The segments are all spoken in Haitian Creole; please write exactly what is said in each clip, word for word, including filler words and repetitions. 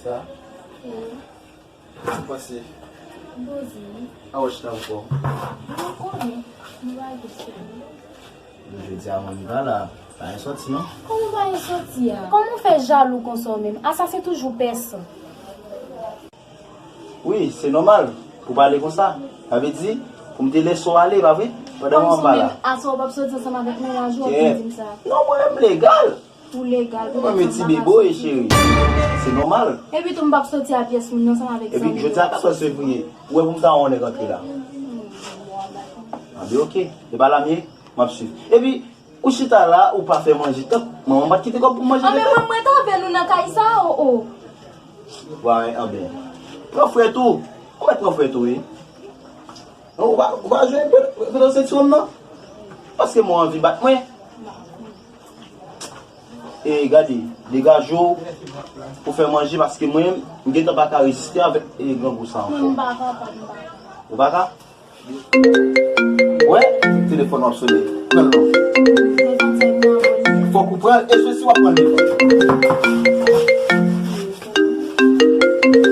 Sa? Wi. Sa w panse? M poze wi. A w chita ankò? M konnen. M pa gen sou mwen. Jodi a mwen pa la. Pa gen sòti non. Kòman pa gen sòti a? Kòman w fè jalou konsa w menm? A sa se toujou pès. Wi, se nòmal pou w pale konsa. Sa vle di, pou m te lese w ale, pa vre? Pandan mwen pa la. Aswè w p ap soti ansanm avèk mennaj ou, w ap vin di m sa. Non, mwen menm legal. Ou legal, ou legal. Mwen menm ti bebe w ye, cheri. Se nòmal. Epi tou, m p ap soti a pyès moun ansanm avèk zanmi m. Epi, jodi a katòz fevriye, ou wè pou m ta wè yon nèg antre la. Hmm, bon, dakò. Anben, oke. E pa la m ye, m ap swiv. Epi, ou chita la, ou pa fè manje. Tank, manman pa t kite kòb pou manje. Anben, mwen, mwen t avè nou nan kay sa, o, o. Wa, anben. Pran frèt ou. Ou mèt pran frèt ou, wi. Non, ou pa, ou pa jwe, pran senti w nan. Paske mwen anvi bat mwen. E gade, degaje w pou fè manje, paske mwen, m gentan pa ka reziste avèk, e, grangou sa ankò. Mwen, m pa kapab, m pa kapab. Ou pa ka? Wè, telefòn w ap sone. Pran l non. Fòk ou pran l, e sesi w ap pran l devan.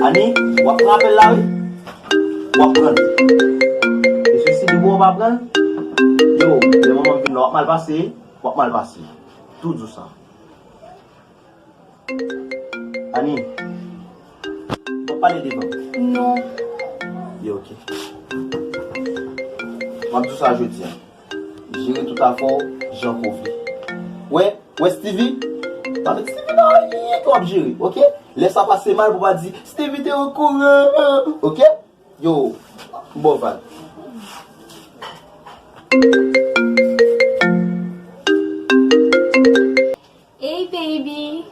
Ani, w ap pran apèl la, wi. W ap pran l. E sesi, depi w pa pran l, yo, lè manman vin la, w ap mal pase, w ap mal pase. Tou di w sa. Ani, w ap pale devan m? Non. Byen, oke. M ap di w sa jodi a. Jere tout afè w jan ke w vle. Wè, wè Steevy? Pa met Steevy nan anyen ke w ap jere, oke? Lè sa pase mal, pou w pa di, "Steevy te okouran," oke? Yo, m ba w vag. Hey baby.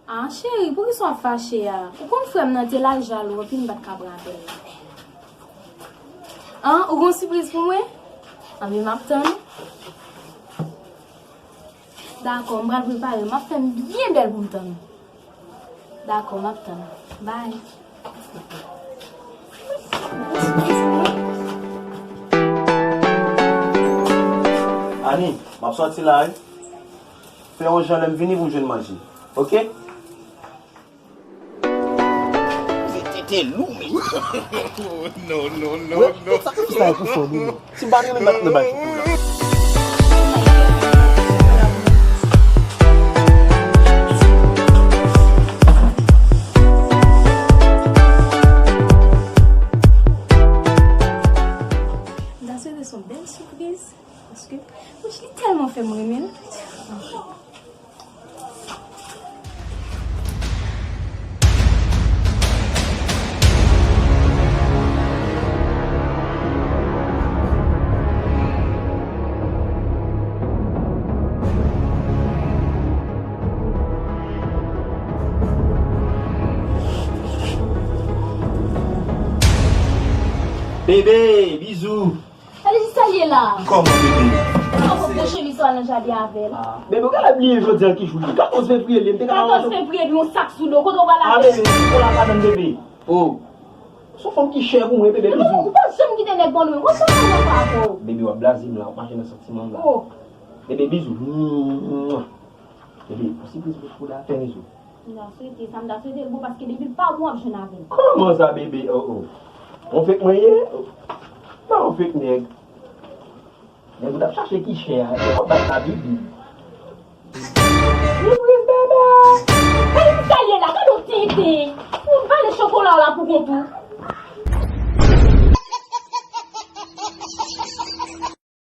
Ah cheri, poukisa w ap fache a? Ou konn frè m nan te la l jalou anpil, m pa t ka pran apèl la. Ah, ou gon sipriz pou mwen? Anben, m ap tann ou. Dakò, m pral prepare l. M ap fè m byen bèl pou m tann ou. Dakò, m ap tann ou. Bye. Ani, m ap sòti la, wi. Fè yon jan lè m vini pou m jwenn manje. Oke? Se tete lou, men. Non, non, non, non. Sa ki sa pou fò, non? Si m pa t renmen bat nan bay fòk la. M ta swete se yon bèl sipriz, paske, wouch, li tèlman fè m renmen l. Bebe, bizou. Gade ki sa l ye la. Kòman, bebe? Ou pa konn pran chemiz sa w al nan jaden avè l? Ah, bebe, ou genlè bliye jodi a ki jou li. Katòz fevriye li ye, m te ka... Katòz fevriye, epi yon sak sou do w, kote w pral avè l? Ah, bebe, ou la pa tann bebe. Oh. Se yon fanm ki chè pou mwen, bebe, bizou. Ou pa janm kite nèg ban lwen. Ou pa nan pa avè w. Bebe, w ap blaze m la, w ap mache nan santiman m la. Oh. Bebe, bizou. Bebe, yon sipriz pou, pou la fè, bizou. M ta swete sa, m ta swete l bon, paske depi l pa bon, w ap jwenn avè l. Kòman sa, bebe? Oh, oh. On fake mwen ye? Oh. Pa on fake nèg. Nèg ou t ap chache ki chè a, se w ap bat la, bebe. Sipriz, bebe! Gade ki sa l ye la, gade yon tenten. Ou vale chokola w la pou kont ou.